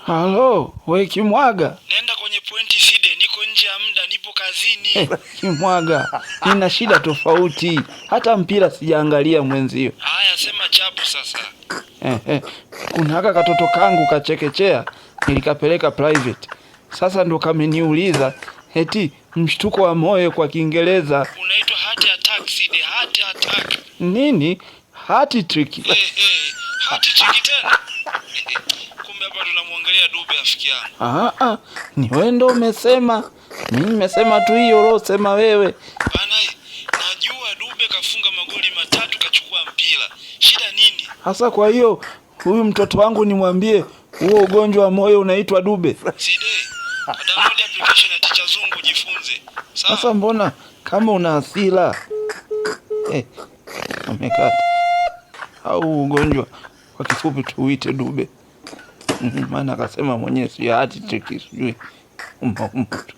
Halo, we Kimwaga. Nenda kwenye pointi Side, niko nje ya muda, nipo kazini. Kimwaga, nina shida tofauti, hata mpira sijaangalia mwenzio. Haya, sema chapu sasa. Kuna haka katoto kangu kachekechea nilikapeleka private, sasa ndo kameniuliza eti mshtuko wa moyo kwa Kiingereza Unaitwa heart attack Side, heart attack. Nini? Hat trick. Heart trick tena. Kumbe hapa tunamwongelea Dube rafiki yangu. Ah, ah, ni wewe ndo umesema, mimi nimesema tu hiyo ulosema wewe. Bana, najua Dube kafunga magoli 3 kachukua mpira. Shida nini? Hasa kwa hiyo huyu mtoto wangu nimwambie huo ugonjwa wa moyo unaitwa Dube? Side, download application ya Ticha Zungu ujifunze. Sawa? Sasa mbona kama una hasira? Amekata. Au ugonjwa kwa kifupi tuuite Dube. Maana akasema mwenyewe si hat trick sijui. Uma, uma tu.